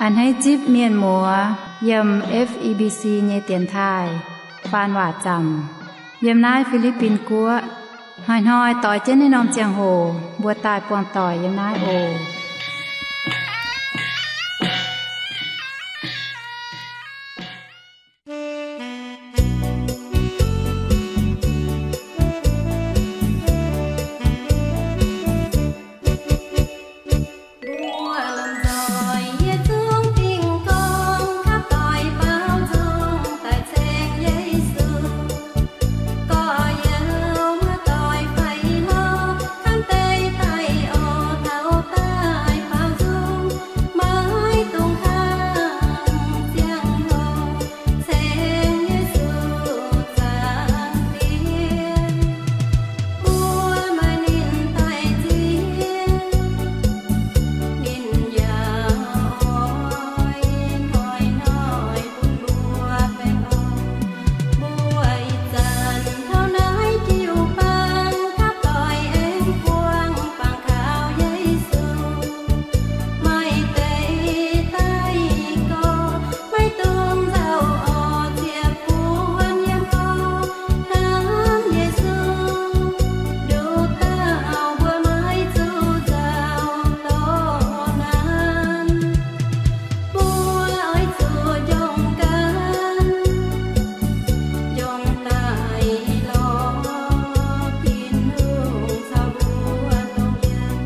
A'hneiv zipv mienh muoz yiem F E B C nyei dienx taaih faan waac zaamc yiem naaiv Fi^li^bin Guoqv. Hnoi-hnoi doix jienv naaiv norm ziangh hoc mbuo daaih buangh doic yiem naaiv oc. Mbuo lomh nzoih yie zungv dingh gorngv, kapv doic baaux nzung daaih ceng Yesu. Gorx-youz muoz-doic faix lorz, hnamv deix daaih oc, taux daaih baaux nzung, maiv dungx kangv ziangh hoc, ceng Yesu zaangc Diex. Mbuo maaih ninh daaih nziex, ninh yaac oix hnoi-hnoi bun mbuo baengh orn. Mbuo ih zanc taux naaiv jiu-baang, kapv doic aengx buangh bangc kaux Yesu. Maaih deix daaih gorx, maiv dungx nzauh orqc, ziec buonc yiem gorx hnamv Yesu. Nduqc dauh mbuo maiv zuqc nzauh dorh naanc, mbuo oix zuqc njongc gan, njongc daaih lorz Tin-Hungh caux mbuo dongh yiem.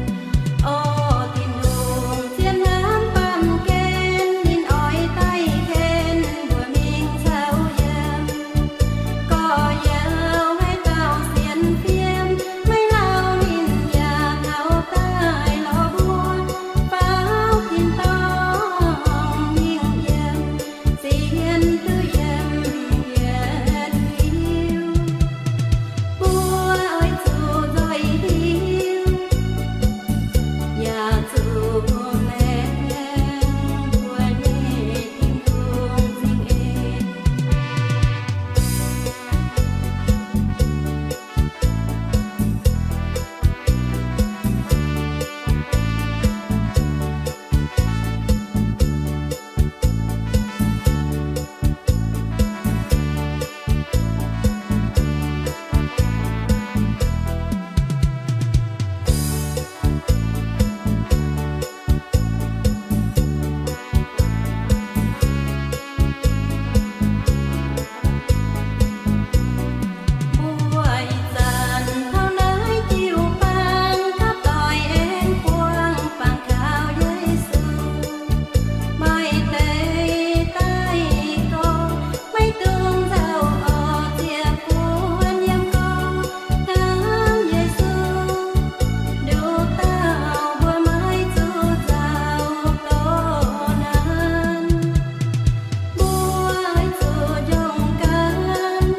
Orv, Tin-Hungh zien hnamv baamh gen, ninh oix daaih ken mbuo mingh caux yiem. Gorx-youz haaix dauh sienx fiem, maiv lauh ninh yaac taux daaih lorz mbuo, faaux tin-dorngh mingh yiem, zien duqv yiem yietc liuz. Mbuo oix zuqc nzoih hiuv, yaac zuqc laengz mbuo nyei Tin-Hungh zingh en. Mbuo ih zanc taux naaiv jiu-baang, kapv doic aengx buangh bangc kaux Yesu. Maaih deix daaih gorx, maiv dungx nzauh orqc, ziec buonc yiem gorx hnamv Yesu. Nduqc dauh mbuo maiv zuqc nzauh dorh naanc, mbuo oix zuqc njongc gan,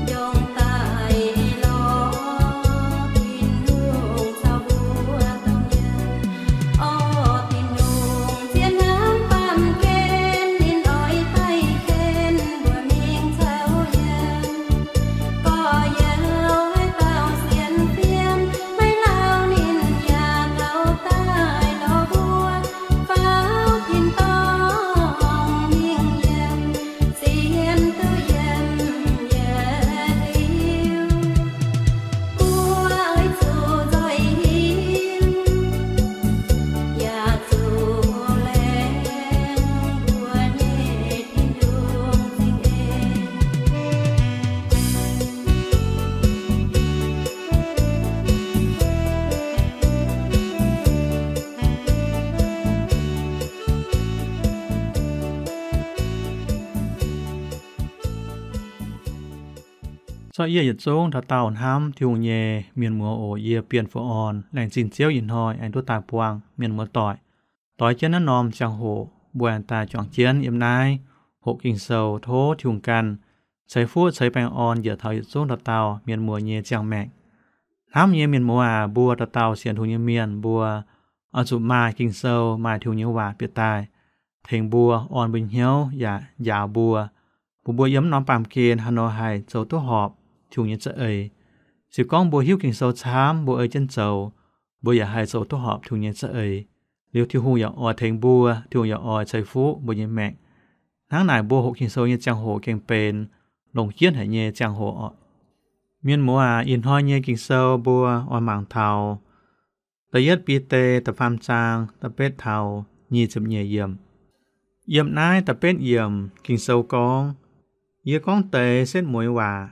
njongc daaih lorz Tin-Hungh caux mbuo dongh yiem. Orv, Tin-Hungh zien hnamv baamh gen, ninh oix daaih ken mbuo mingh caux yiem. Gorx-youz haaix dauh sienx fiem, maiv lauh ninh yaac taux daaih lorz mbuo, faaux tin-dorngh mingh yiem, zien duqv yiem yietc liuz. Mbuo oix zuqc nzoih hiuv, yaac zuqc laengz mbuo nyei Tin-Hungh zingh en. Sortv yie yietc zungv dauh dauh hnamv Tin-Hungh nyei mienh muoz oc. Yie Bienh Fu'on laengz zingh Ziouv ih hnoi aengx duqv daaih buangh mienh muoz-doic doix jienv naaiv norm ziangh hoc mbuo aengx daaih juangc jienv yiem naaiv hoqc Ging-Sou. Tov Tin-Hungh ganh ceix fuqv ceix baengh orn njiec taux yietc zungv dauh dauh mienh muoz nyei ziangh maengc. Hnamv nyei mienh muoz aac, mbuo dauh dauh sienx Tin-Hungh nyei mienh, mbuo oix zuqc maaih Ging-Sou, maaih Tin-Hungh nyei waac bieqc daaih tengx mbuo, orn mbuo hnyouv yaac njaaux mbuo, bun mbuo yiem norm baamh gen haaix nor haih zoux duqv horpc Tin-Hungh nyei za'eix. Se gorngv mbuo hiuv Ging-Sou camv, mbuo ei jienv zoux, mbuo yaac haih zoux duqv horpc Tin-Hungh nyei za'eix. Liuz Tin-Hungh yaac oix tengx mbuo, Tin-Hungh yaac oix ceix fuqv mbuo nyei maengc. Hnangv naaic mbuo hoqc Ging-Sou nyei ziangh hoc gengh benx longc jienv haic nyei ziangh hoc oc. Mienh muoz aac, ih hnoi nyei Ging-Sou mbuo oix mangc taux da'yietv Bide da'faam zaang da'betv taux nyic ziepc nyeic yiemc. Yiem naaiv da'betv yiemc Ging-Sou gorngv, Yie gorngv deix setv mueiz waac,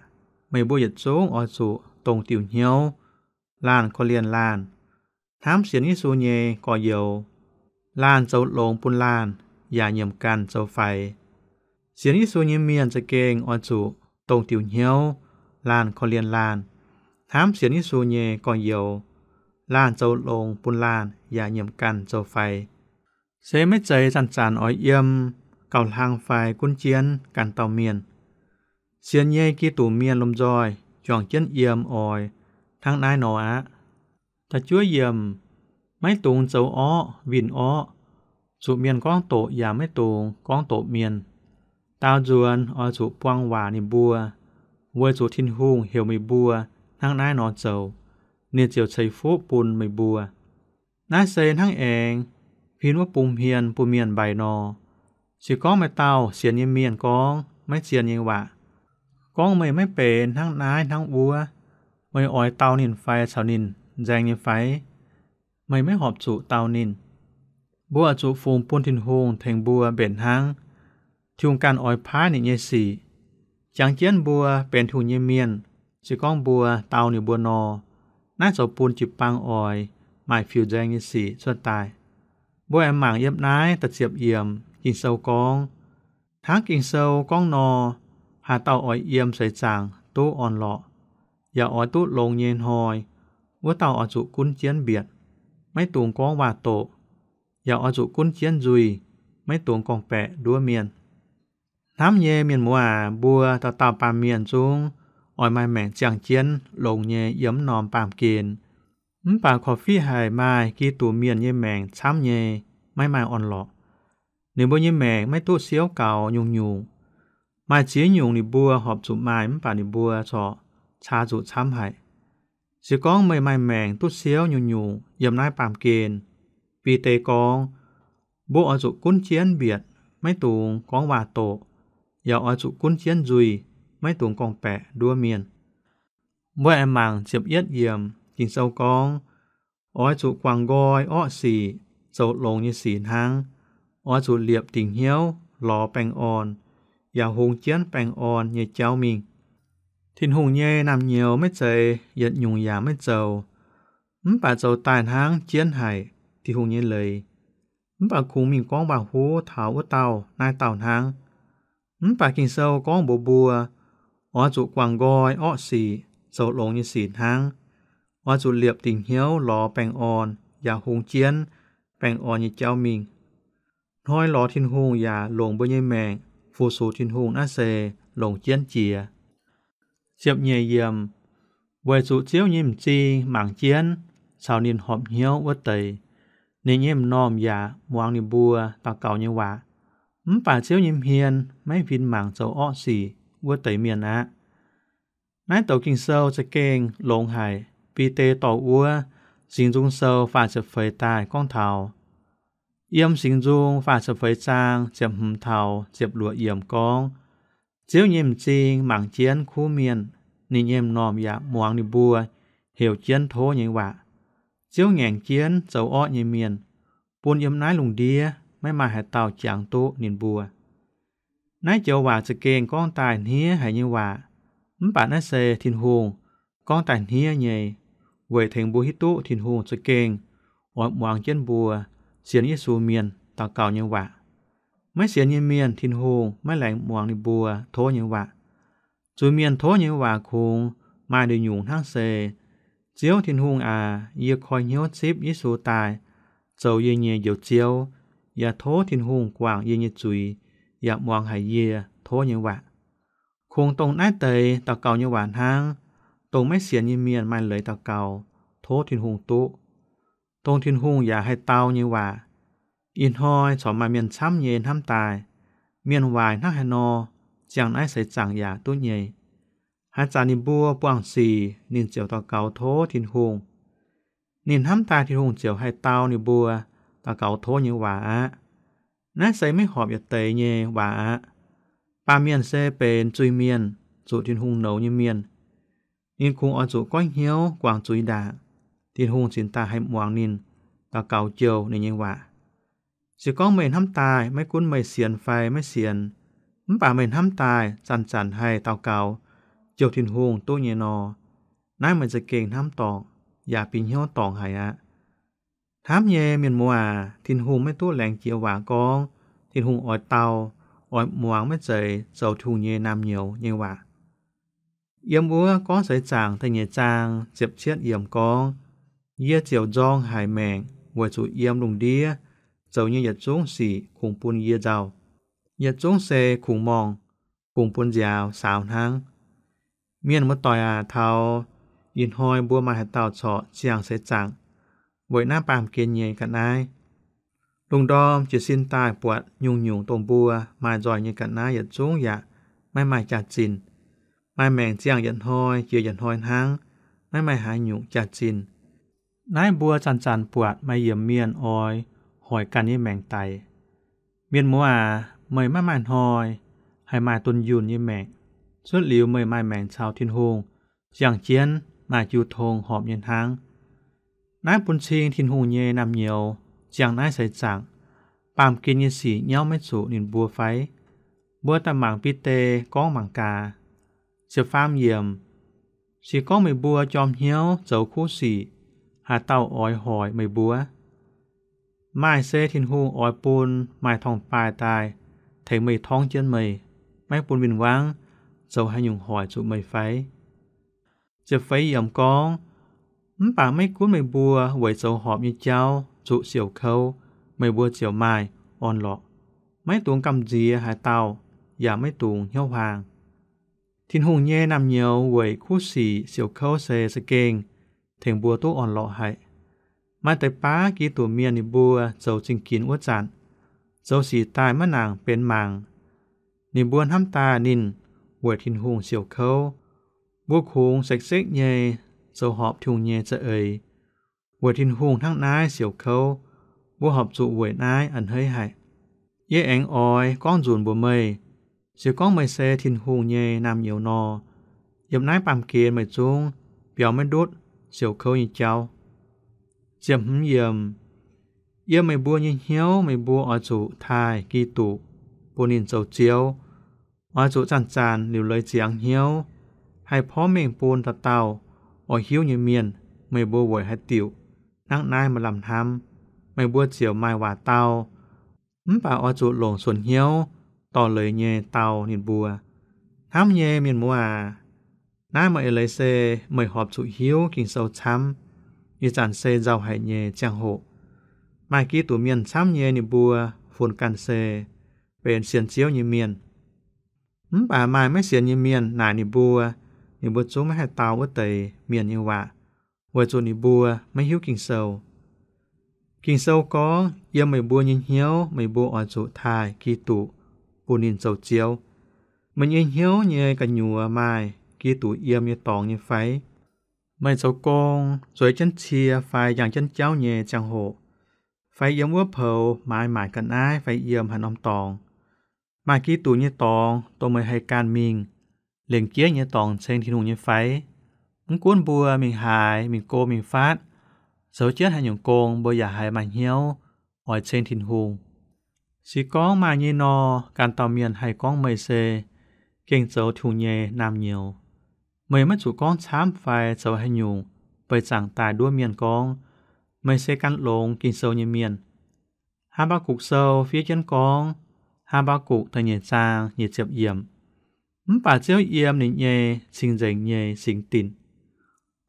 meih mbuo yietc zungv oix zuqc dongh diuc hnyouv laanh korv-lienh laanh, hnamv sienx Yesu nyei gorx-youz. Laanh zoux longx bun laanh yaac nyiemc ganh zoux faix. Sienx Yesu nyei mienh za'gengh oix zuqc dongh diuc hnyouv laanh korv-lienh laanh, hnamv sienx Yesu nyei gorx-youz. Laanh zoux longx bun laanh yaac nyiemc ganh zoux faix. Se maiv zeiz zanc-zanc oix yiem gauh hlang fai gunv jienv ganh dauh mienh. Sienx nyei Giduc mienh lomh nzoih juangc jienv yiem oix hnangv naaiv nor aqv. Da'juov yiemc, maiv dungx zoux orqv winh orqv. Zuqc mienh gorngv doqc yaac maiv dungx gorngv doqc mienh. Daaux nzuonx oix zuqc buang waac ninh mbuo, weic zuqc Tin-Hungh heuc meih mbuo hnangv naaiv nor zoux, ninh ziouc ceix fuqv bun meih mbuo. Naaiv se hnangv aengx huin wuov bung hmien bun mienh mbaix nor. Se gorngv maaih dauh sienx nyei mienh gorngv maiv zien nyei waac, gorngv, Meih maiv benx hnangv naaiv hnangv wuov, meih oix dau ninh fai caux ninh nzaeng nyei fai? Meih maiv horpc zuqc dau ninh. Mbuo oix zuqc fungx bun Tin-Hungh tengx mbuo mbenc hnangv. Tin-Hungh ganh oix paaiv ninh nyei sic. Jangx jienv mbuo benx Tin-Hungh nyei mienh, se gorngv mbuo dau ninh mbuo nor, naaiv zoux bun jiu-baang oix maaih fiuv-nzaeng nyei sic cuotv daaih. Mbuo aengx mangc yiem naaiv da'ziepc yiemc Ging-Sou gorngv, hnangv Ging-Sou gorngv nor, haaix dauh oix yiem seix zaangc duqv orn-lorqc, yaac oix duqv longx nyei hnoi, wuov dauh oix zuqc gunv jienv mbietc, maiv dungx gorngv waac doqc, yaac oix zuqc gunv jienv nzuih, maiv dungx gorngv-baeqc nduov mienh. Hnamv nyei mienh muoz aac, mbuo dauh dauh baamh mienh zungv oix maaih maengc ziangh jienv longx nyei yiem m'normh baamh gen. Mv baac korv-fiqv haic maaih Giduc mienh nyei maengc camv nyei, maiv maaih orn-lorqc. Ninh mbuo nyei maengc maiv duqv siouv gaux nyungc-nyungc. Maaih ziex nyungc ninh mbuo horpc zuqc maaih mv baac ninh mbuo corc caa zuqc camv haic. Se gorngv meih maaih maengc duqv siouv nyungc-nyungc yiem naaiv baamh gen, Bide gorngv, mbuo oix zuqc gunv jienv mbietc, maiv dungx gorngv waac doqc, yaac oix zuqc gunv jienv nzuih, maiv dungx gorngv-baeqc nduov mienh. Mbuo aengx mangc ziepc yietv yiemc Ging-Sou gorngv, oix zuqc guangc nqoi orqv sic, zoux longx nyei sic hnangv. Oix zuqc liepc dingc hnyouv lorz baengh orn, yaac hungx jienv baengh orn nyei jauv mingh. Tin-Hungh nyei naamh nyouz maiv zeiz yietc nyungc yaac maiv zoux, mv baac zoux daaih hnangv jienv haic Tin-Hungh nyei leiz. Mv baac kungx mingh gorngv waac-huv taux wuov dauh naaiv dauh hnangv. Mv baac Ging-Sou gorngv mbuox mbuo, oix zuqc guangc nqoi orqv sic, zoux longx nyei sic hnangv. Oix zuqc liepc dingc hnyouv lorz baengh orn yaac hungx jienv baengh orn nyei jauv mingh. Hnoi lorz Tin-Hungh yaac longc mbuo nyei maengc fu-sux Tin-Hungh naaiv se longc jienv jiex. Ziepc nyeic yiemc, weic zuqc Ziouv nyei m'zing mangc jienv caux ninh horpc hnyouv wuov deix, ninh nyei m'normh yaac muangx ninh mbuo daux gaux nyei waac. Mv baac Ziouv nyei hmien maiv huin mangc zoux orqv sic wuov deix mienh aqv. Naaiv douc Ging-Sou za'gengh longx haic. Bide dorh wuov Singx Nzung Sou faah ziepc feix daaih gorngv taux. Yiem Singx Nzung faah ziepc feix zaang ziepc hmz taux ziepc luoqc yiemc gorngv, Ziouv nyei m'zing mangc jienv kuv mienh, ninh nyei m'normh yaac muangx ninh mbuo heuc jienv tov nyei waac. Ziouv ngaengc jienv zoux orqv nyei mienh, bun yiem naaiv lungh ndiev maiv maaih haaix dauh jangx duqv ninh mbuo. Naaiv joux waac za'gengh gorngv daaih hniev haic nyei waac, mv baac naaiv se Tin-Hungh gorngv daaih hniev nyei, weic tengx mbuo hiuv duqv Tin-Hungh za'gengh oix muangx jienv mbuo sienx Yesu mienh daux gaux nyei waac. Maiv sienx nyei mienh Tin-Hungh maiv laengz muangx ninh mbuo tov nyei waac. Zuiz-mienh tov nyei waac kungx maaih nduqc nyungc hnangv se, Ziouv Tin-Hungh aac, yie koi hnyouv zipv Yesu daaih zoux yie nyei Njoux Ziouv, yaac tov Tin-Hungh guangc yie nyei zuiz, yaac muangx haic yie tov nyei waac. Kungx dongh naaiv deix daux gaux nyei waac hnangv, dongh maiv sienx nyei mienh maaih leiz daux gaux tov Tin-Hungh duqv, dongh Tin-Hungh yaac haih dau nyei waac. Ih hnoi corc maaih mienh camv nyei hnamv daaih, mienh waaic hnangv haaix nor, ziangh naaiv seix zaangc yaac duqv nyei. Haaix zanc ninh mbuo buangh sic, ninh ziouc daux gaux tov Tin-Hungh. Ninh hnamv daaih Tin-Hungh ziouc haih dau ninh mbuo daux gaux tov nyei waac aqv. Naaiv se maiv horpc yietc deix nyei waac aqv. Baamh mienh se benx zuiz-mienh, zuqc Tin-Hungh nouz nyei mienh. Ninh kungx oix zuqc goiv hnyouv guangc zuiz ndaangc, Tin-Hungh cingx daaih haih muangx ninh, daux gaux jouh ninh nyei waac. Se gorngv meih hnamv daaih, maiv gunv meih sienx fai maiv sienx, mv baac meih hnamv daaih zanc-zanc haih daux gaux jouh Tin-Hungh duqv nyei nor, naaiv meih za'gengh hnamv dorngc yaac bieqc hnyouv dorngc haic aqv. Hnamv nyei mienh muoz aac, Tin-Hungh maiv duqv laengz jiex waac gorngv Tin-Hungh oix dau, oix muangx maiv zeiz zoux Tin-Hungh nyei naamh nyouz nyei waac. Yiem wuov Gorngv Seix Zaangc da'nyeic zaang ziepc cietv yiemc gorngv, Yie ziouc nzorng haic maengc weic zuqc yiem lungh ndiev zoux nyei yietc zungv sic kungx bun yie nzauh. Yietc zungv se kungx morngh, kungx bun nziaaux saaux hnangv. Mienh muoz-doic aac, taux ih hnoi mbuo maaih haaix dauh corc ziangh seix zaangc weic naaiv baamh gen nyei ga'naaiv? Lungh ndorm jiez sin daaih buatc nyungc-nyungc dongh mbuo maaih nzoih nyei ga'naaiv yietc zungv yaac maiv maaih jaax-zinh. Maaih maengc ziangh yietc hnoi jiex yietc hnoi hnangv, maiv maaih haaix nyungc jaax-zinh. Naaiv mbuo zanc-zanc buatc maaih yiemc mienh oix hoic ganh nyei maengc daic. Mienh muoz aac, meih maiv maaih hnoi haih maaih dunh yunh nyei maengc. Cuotv liuz meih maaih maengc caux Tin-Hungh ziangh jienv maaih jiu tong horpc nyei hnangv. Naaiv bun cing Tin-Hungh nyei naamh nyouz ziangh naaiv seix zaangc, baamh gen nyei sic nyauv maiv zuqc ninh mbuo fai? Mbuo daaih mangc Bide gorngv mangc gaax. Ziepc faam yiemc, Se gorngv meih mbuo jorm hnyouv zoux kuv sic, haaix dauh oix hoic meih mbuo? Maaih se Tin-Hungh oix bun maaih torngv-baaih daaih tengx meih torngv jienv meih, maiv bun win-wangv zoux haaix nyungc hoic zuqc meih fai? Ziepc feix yiemc gorngv, Mv baac maiv gunv meih mbuo weic zoux horpc nyei jauv zuqc siouc kouv, meih mbuo ziouc maaih orn-lorqc. Maiv dungx gamh nziex haaix dauh, yaac maiv dungx hnyouv huaang. Tin-Hungh nyei naamh nyouz weic kuv sic siouc kouv se za'gengh tengx mbuo duqv orn-lorqc haic. Maaih deix baav Giduc mienh ninh mbuo zoux zingh ginx wuov zanc, zoux sic daaih maiv nangc benx mangc. Ninh mbuo hnamv daaih ninh weic Tin-Hungh siouc kouv. Mbuo kungx sekv-sekv nyei zoux horpc Tin-Hungh nyei za'eix. Weic Tin-Hungh hnangv naaiv siouc kouv, mbuo horpc zuqc weic naaiv a'hneiv haic. Yie aengx oix gorngv nzunc mbuox meih, se gorngv meih se Tin-Hungh nyei naamh nyouz nor, yiem naaiv baamh gen meih zungv biaux maiv ndutv siouc kouv nyei jauv. Ziepc hmz yiemc, Yiem meih mbuo nyei hnyouv meih mbuo oix zuqc taaih Giduc, bun ninh zoux Ziouv, oix zuqc zanc-zanc liuc leiz ziangx hnyouv, haih porv mengh bun dauh dauh oix hiuv nyei mienh, meih mbuo weic haaix diuc hnangv naaiv maaih lamh hnamv, meih mbuo ziouc maaih waac dau. Mv baac oix zuqc longc suonc hnyouv dorh leiz nyei dau ninh mbuo. Hnamv nyei mienh muoz aac, naaiv maaih eix leiz se meih horpc zuqc hiuv Ging-Sou camv. Ih zanc se nzauh haic nyei ziangh hoc. Maaih Giduc mienh camv nyei ninh mbuo funx ganh se benx sienx Ziouv nyei mienh. Mv baac maaih maiv sienx nyei mienh naaic ninh mbuo, ninh mbuo zungv maiv haih dau wuov deix mienh nyei waac, weic zuqc ninh mbuo maiv hiuv Ging-Sou. Ging-Sou gorngv, Yiem meih mbuo nyei hnyouv meih mbuo oix zuqc taaih Giduc, bun ninh zoux Ziouv. Meih nyei hnyouv nyei gu'nyuoz maaih Giduc yiem nyei dorngx nyei fai? Meih zoux gong, zueiz jienv cie fai yangh jienv jauv nyei ziangh hoc, fai yiem wuov poux maaiz maaic ga'naaiv fai yiem haaix norm dorngx, maaih Giduc nyei dorngx dongh meih haih gan mingh, lengc jeiv nyei dorngx ceng Tin-Hungh nyei fai? Mv gunv mbuo mingh haaix, mingh go mingh faatv, zoux jienv haaix nyungc gong, mbuo yaac haiz maaih hnyouv oix ceng Tin-Hungh. Se gorngv maaih nyei nor, ganh dauh mienh haih gorngv meih se gengh zoux Tin-Hungh nyei naamh nyouz. Meih maiv zuqc gorngv camv fai zoux haaix nyungc beic zaangc daaih nduov mienh gorngv meih se gan longx Ging-Sou nyei mienh. Haa^mbaa^gukc Sou fiev jienv gorngv, Haa^mbaa^gukc da'nyeic zaang nyic ziepc yiemc, Mv baac Ziouv yiem ninh nyei cing-nzengc nyei singx dinc,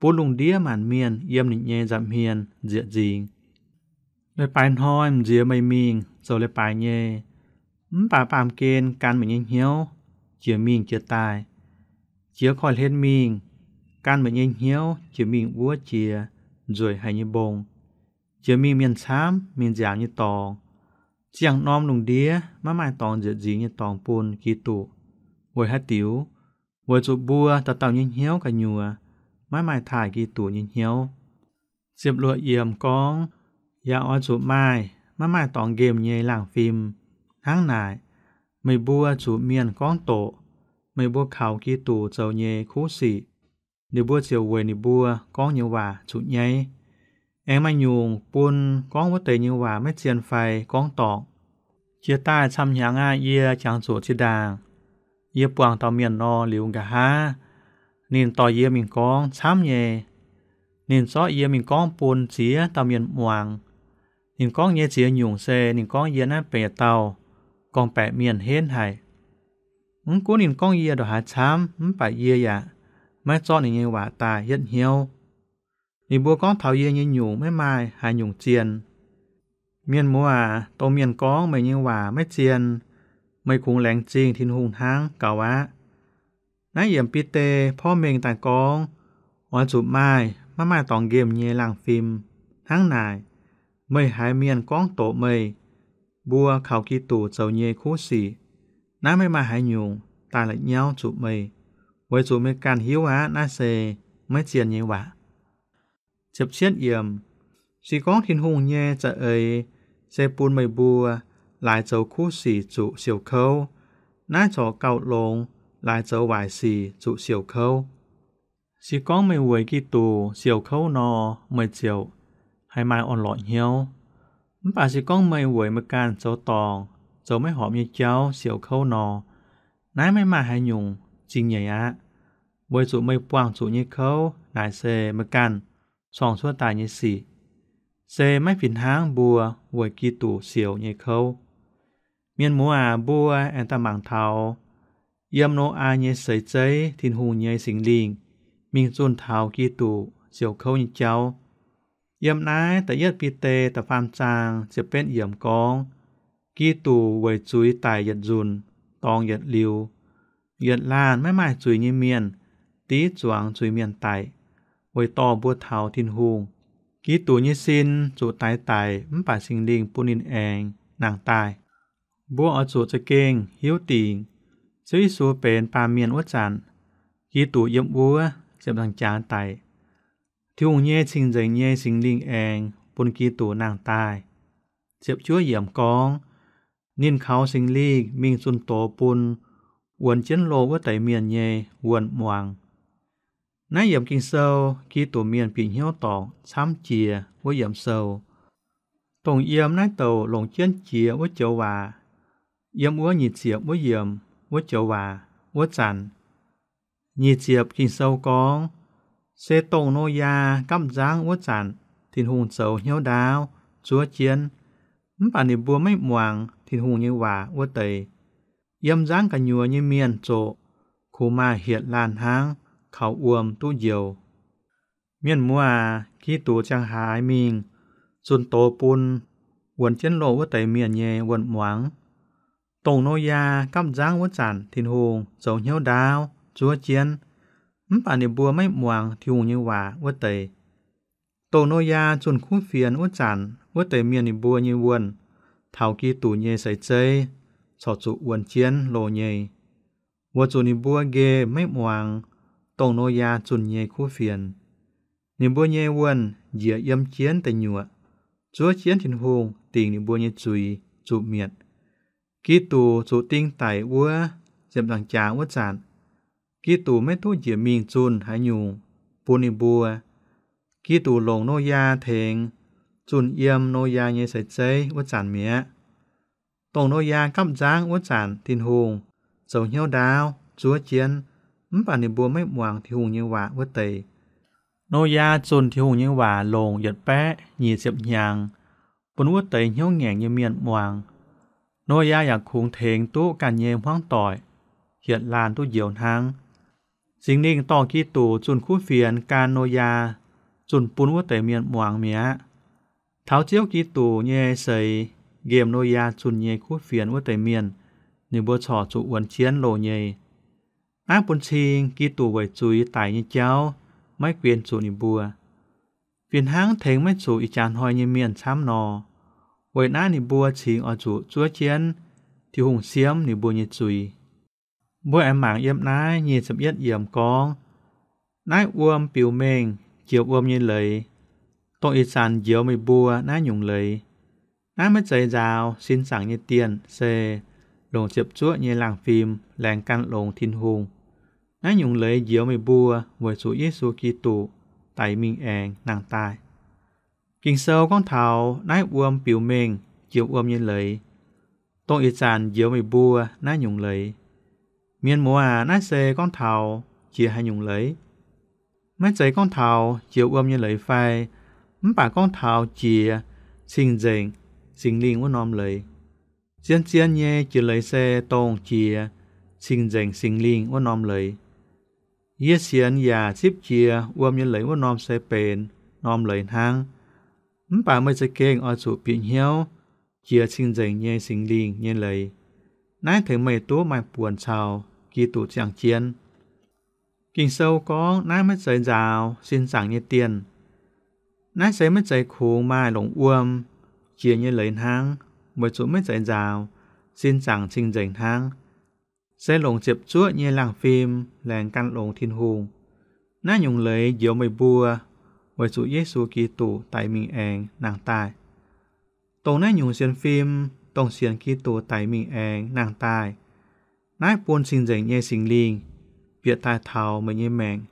bun lungh ndiev maanc mienh yiem ninh nyei nza'hmien nzieqc nzingx. Leiz-baaix hnoi m'nziex meih mingh zoux leiz-baaix nyei, mv baac baamh gen gan meih nyei hnyouv jiex mingh jiex daaih. Jiex korv-hlen mingh, gan meih nyei hnyouv jiex mingh wuov jiex nzueic haic nyei mbong, jiex mingh mienh camv, mingh nziaauc nyei dorngx. Ziangh norm lungh ndiev maiv maaih dorngx nzieqc nzingx nyei dorngx bun Giduc. Weic haaix diuc? Weic zuqc mbuo dauh dauh nyei hnyouv gu'nyuoz maiv maaih taaih Giduc nyei hnyouv. Ziepc luoqc yiemc gorngv, Yaac oix zuqc maaih maiv maaih dorngx nqemh nyei laangh fim. Hnangv naaic, meih mbuo zuqc mienh gorngv doqc, meih mbuo kaux Giduc zoux nyei kuv sic, ninh mbuo ziouc weic ninh mbuo gorngv nyei waac zuqc nyaiv. Aengx maaih nyungc bun gorngv wuov deix nyei waac maiv zien fai gorngv dorngc. Jiex daaih camv hnyangx aqv, yie jangx zuqc zinh ndaangc yie buangh dauh mienh nor liuz, nqa'haav ninh dorh yie mingh gorngv camv nyei. Ninh zorqv yie mingh gorngv bun ziex dauh mienh muangx. Ninh gorngv nyei ziex nyungc se ninh gorngv yie naaiv benx yietc dauh gorngv-baeqc mienh henv haic. Mv gunv ninh gorngv yie ndongc haaix camv, mv baac yie yaac maiv zorqv ninh nyei waac daaih yietv hnyouv. Ninh mbuo gorngv taux yie nyei nyungc maiv maaih haaix nyungc zien. Mienh muoz aac, dongh mienh gorngv meih nyei waac maiv zien, meih kungx laengz zingh Tin-Hungh hnangv gaux aqv. Naaiv yiemc Bide porv mengh daaih gorngv, oix zuqc maaih maiv maaih dorngx nqemh nyei laangh fim. Hnangv naaic, meih haiz mienh gorngv doqc meih mbuo kaux Giduc zoux nyei kuv sic, naaiv maiv maaih haaix nyungc daaih la'nyauv zuqc meih, weic zuqc meih ganh hiuv aqv naaiv se maiv zien nyei waac. Ziepc cietv yiemc, se gorngv Tin-Hungh nyei za'eix se bun meih mbuo laaix zoux kuv sic zuqc siouc kouv, naaiv corc gauh longx laaix zoux waaic sic zuqc siouc kouv. Se gorngv meih weic Giduc siouc kouv nor, meih ziouc haih maaih orn-lorqc hnyouv. Mv baac se gorngv meih weic meih ganh zoux dorngc, zoux maiv horpc nyei jauv siouc kouv nor, naaiv maiv maaih haaix nyungc zingh nyeic aqv, weic zuqc meih buangh zuqc nyei kouv naaic se meih ganh corngh cuotv daaih nyei sic, se maiv fih hnangv mbuo weic Giduc siouc nyei kouv. Mienh muoz aac, mbuo aengx daaih mangc taux yiem Noyaa nyei seix zeiv Tin-Hungh nyei Singx Lingh mingh zunh taux Giduc siouc kouv nyei jauv. Yiem naaiv da'yietv Bide da'faam zaang ziepc betv yiemc gorngv, Giduc weic zuiz daic yietc nzunc dorngx yietc liuz, yietc laanh maiv maaih zuiz nyei mienh div zuangx zuiz-mienh daic, weic dorh mbuo taux Tin-Hungh. Giduc nyei sin zuqc daix daic mv baac Singx Lingh bun ninh aengx nangh daaih. Mbuo oix zuqc za'gengh hiuv dingc Ziouv Yesu benx baamh mienh wuov zanc, Giduc yiem wuov ziepc nzaangc jaax daic. Tin-Hungh nyei cing-nzengc nyei Singx Lingh aengx bun Giduc nangh daaih. Ziepc juov yiemc gorngv, ninh kaux Singx Lingh mingh zunh doz bun wuonx jienv loh wuov deix mienh nyei wuonh muangx. Naaiv yiemc Ging-Sou Giduc mienh bieqc hnyouv dorngc camv jiex wuov yiemc sou. Dongh yiem naaiv douc longc jienv jiex wuov joux waac, yiem wuov nyic ziepc wuov yiemc wuov joux waac wuov zanc, nyic ziepc Ging-Sou gorngv, se dongh Noyaa gapv nzangv wuov zanc Tin-Hungh zoux hnyouv ndaauv zuov jienv, mv baac ninh mbuo maiv muangx Tin-Hungh nyei waac wuov deix. Yiem nzangv gu'nyuoz nyei mienh zoqc kungx maaih hietc laanh hnangv kaux wuom duqv njoux. Mienh muoz aac, Giduc ziangh haaix mingh zunh doz bun wuonx jienv loh wuov deix mienh nyei wuonh muangx. Dongh Noyaa gapv nzangv wuov zanc Tin-Hungh zoux hnyouv ndaauv zuov jienv, mv baac ninh mbuo maiv muangx Tin-Hungh nyei waac wuov deix. Dongh Noyaa zunh kuv fienx wuov zanc wuov deix mienh ninh mbuo nyei wuonh taux Giduc nyei seix zeiv corc zuqc wuonx jienv loh nyei, weic zuqc ninh mbuo nqemh maiv muangx dongh Noyaa zunh nyei kuv fienx. Ninh mbuo nyei wuonh njiec yiem jienv deic nyuoqc, zuov jienv Tin-Hungh dingc ninh mbuo nyei zuiz zuqc mietc. Giduc zuqc ding daic wuov ziepc nzaangc jaax wuov zanc, Giduc maiv duqv njiec mingh zunh haaix nyungc bun ninh mbuo. Giduc longc Noyaa tengx zunh yiem Noyaa nyei seix zeiv wuov zanc mi'aqv. Dongh Noyaa gapv nzangv wuov zanc Tin-Hungh zoux hnyouv ndaauv zuov jienv, mv baac ninh mbuo maiv muangx Tin-Hungh nyei waac wuov deix. Noyaa zunh Tin-Hungh nyei waac longc yietc baeqv nyic ziepc hnyangx bun wuov deix hnyouv ngaengc nyei mienh muangx. Noyaa yaac kungx tengx duqv ganh nyei hmuangv doic hietc laanh duqv njoux hnangv. Singx Lingh dorh Giduc zunh kuv fienx gan Noyaa zunh bun wuov deix mienh muangx mi'aqv. Taux Ziouv Giduc nyei seix nqemh Noyaa zunh nyei kuv fienx wuov deix mienh, ninh mbuo corc zuqc wuonx jienv loh nyei. Naaiv bun cing Giduc weic zuiz daic nyei jauv maiv guen zuqc ninh mbuo, fih hnangv tengx maiv zuqc ih jaax hnoi nyei mienh camv nor. Weic naaiv ninh mbuo cingx oix zuqc zuov jienv Tin-Hungh siemv ninh mbuo nyei zuiz. Mbuo aengx mangc yiem naaiv nyic ziepc yietv yiemc gorngv, naaiv wuom biux mengh jiex wuom nyei leiz, dongh ih zanc njoux meih mbuo naaiv nyungc leiz. Naaiv maiv zeiz nzaaux sin zaangc nyei dienh, se longc ziepc zuoqv nyei laangh fim laengz gan longx Tin-Hungh. Naaiv nyungc leiz njoux meih mbuo weic zuqc Yesu Giduc daic mingh aengx nangh daaih. Ging-Sou gorngv taux naaiv wuom biux mengh jiex wuom nyei leiz, dongh ih zanc njoux meih mbuo naaiv nyungc leiz. Mienh muoz aac, naaiv se gorngv taux jiex haaix nyungc leiz? Maiv zeiz gorngv taux jiex wuom nyei leiz fai, mv baac gorngv taux jiex cing-nzengc Singx Lingh wuov norm leiz. Zien-zien nyei jiex leiz se dongh jiex cing-nzengc Singx Lingh wuov norm leiz. Yie sienx yaac zipv jiex wuom nyei leiz wuov norm se benx norm leiz hnangv. Mv baac meih za'gengh oix zuqc bieqc hnyouv jiex cing-nzengc nyei Singx Lingh nyei leiz. Naaiv tengx meih duqv maaih buonc caux Giduc ziangh jienv. Ging-Sou gorngv naaiv maiv zeiz nzaaux sin zaangc nyei dienh. Naaiv se maiv zeiz kungx maaih longc wuom jiex nyei leiz hnangv, weic zuqc maiv zeiz nzaaux sin zaangc cing-nzengc hnangv. Se longc ziepc zuoqv nyei laangh fim laengz gan longx Tin-Hungh. Naaiv nyungc leiz njoux meih mbuo weic zuqc Yesu Giduc daic mingh aengx nangh daaih. Dongh naaiv nyungc sienx fim, dongh sienx Giduc daic mingh aengx nangh daaih, naaiv bun cing-nzengc nyei Singx Lingh bieqc daaih taux meih nyei maengc,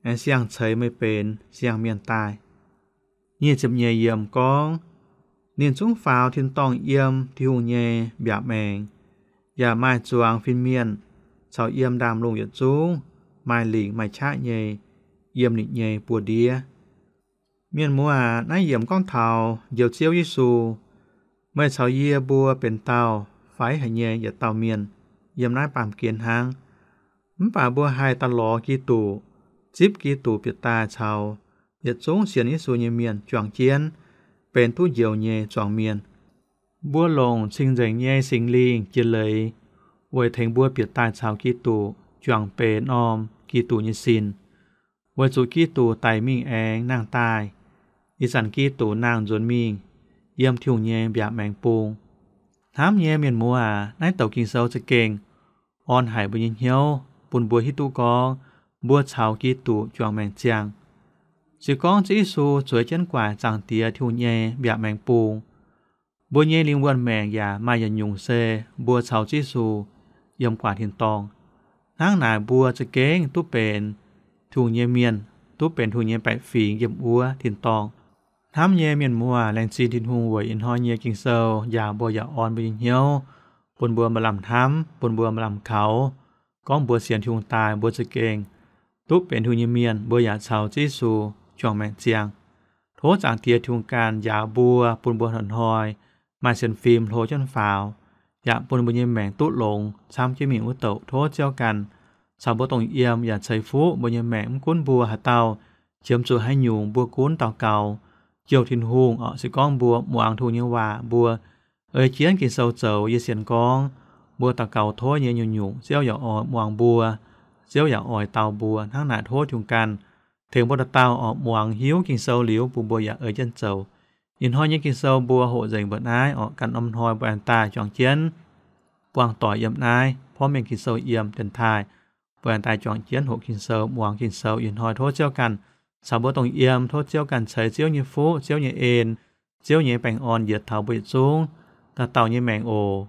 aengx siang-ceix meih benx siang-mienh daaih. Nyic ziepc nyeic yiemc gorngv, ninh zungv faaux tin-dorngh yiem Tin-Hungh nyei mbiaauc maengx, yaac maaih zuangx fin-mienh caux yiem ndaamv-lungh yietc zungv maaih lingc maaih qaqv nyei yiem ninh nyei buoz-ndiev. Mienh muoz aac, naaiv yiemc gorngv taux Njoux Ziouv Yesu, meih caux yie mbuo benx dauh faix haic nyei yietc dauh mienh yiem naaiv baamh gen hnangv. Mv baac mbuo haih daaih lorz Giduc, zipv Giduc bieqc daaih caux yietc zungv sienx Yesu nyei mienh juangc jienv, benx duqv njoux nyei zuangx mienh. Mbuo longc cing-nzengc nyei Singx Lingh jiex leiz weic tengx mbuo bieqc daaih caux Giduc juangc benx norm Giduc nyei sin. Weic zuqc Giduc daic mingh aengx nangh daaih, ih zanc Giduc nangh nzuonx mingh yiem Tin-Hungh nyei mbiaauc maengx bung. Hnamv nyei mienh muoz aac, naaiv douc Ging-Sou za'gengh orn haic mbuo nyei hnyouv, bun mbuo hiuv duqv gorngv mbuo caux Giduc juangc maengc ziangh. Se gorngv Ziouv Yesu zueiz jienv guaic Zaangc Diex Tin-Hungh nyei mbiaauc maengx bung, mbuo nyei lingh wuonh maengc yaac maaih yietc nyungc se mbuo caux Ziouv Yesu yiem guaax tin-dorngh. Hnangv naaic mbuo za'gengh duqv benx Tin-Hungh nyei mienh, duqv benx Tin-Hungh nyei baeqc fingx yiem wuov tin-dorngh. Hnamv nyei mienh muoz, laengz zingh Tin-Hungh weic ih hnoi nyei Ging-Sou njaaux mbuo yaac orn mbuo nyei hnyouv, bun mbuo maaih lamh hnamv, bun mbuo maaih lamh kaux. Gorngv mbuo sienx Tin-Hungh daaih, mbuo za'gengh duqv benx Tin-Hungh nyei mienh, mbuo yaac caux Ziouv Yesu juangc maengc ziangh. Tov Zaangc Diex Tin-Hungh ganh njaaux mbuo, bun mbuo hnoi-hnoi maaih sienx fim hlo jienv faaux, yaac bun mbuo nyei maengc duqv longx camv jienv mingh wuov douc. Tov Ziouv ganh caux mbuo dongh yiem yaac ceix fuqv mbuo nyei maengc. Mv gunv mbuo haaix dauh qiemx zuqc haaix nyungc, mbuo gunv daux gaux jouh Tin-Hungh oc. Se gorngv mbuo muangx Tin-Hungh nyei waac, mbuo ei jienv Ging-Sou zoux, yie sienx gorngv mbuo daux gaux tov nyei nyungc-nyungc, Ziouv yaac oix muangx mbuo, Ziouv yaac oix dau mbuo. Hnangv naaic tov Tin-Hungh ganh tengx mbuo dauh dauh oix muangx hiuv Ging-Sou liuz, bun mbuo yaac ei jienv zoux. Ih hnoi nyei Ging-Sou mbuo hoqc nzengc mbuo naaiv oc. Ganh norm hnoi mbuo aengx daaih juangc jienv buangh doic yiem naaiv porv mengh Ging-Sou yiem dienx taaih, mbuo aengx daaih juangc jienv hoqc Ging-Sou, muangx Ging-Sou. Ih hnoi tov Ziouv ganh caux mbuo dongh yiem, tov Ziouv ganh ceix Ziouv nyei fuqv, Ziouv nyei en, Ziouv nyei baengh orn njiec taux mbuo yietc zungv dauh dauh nyei maengc oc.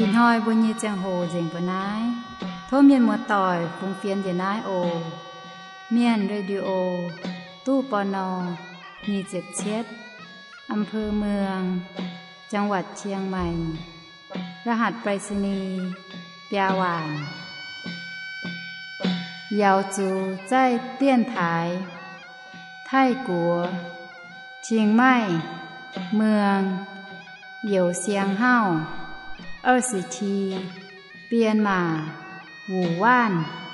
Ih hnoi mbuo nyei ziangh hoc nzengc mbuo naaiv. Tov mienh muoz-doic fungx fienx njiec naaiv oc. Mienh Radio, ตู้ ปณ. nyic ziepc cietv, อำเภอเมือง จังหวัดเชียงใหม่ รหัสไปรษณีย์ biaa waanc. Yaux zuqc zaih dienv taaix Taiv-Guoqv, Chiang Mai, Muang, Youz Siang Hauv, 二十七, Bienh Maac, Wuc Waanv.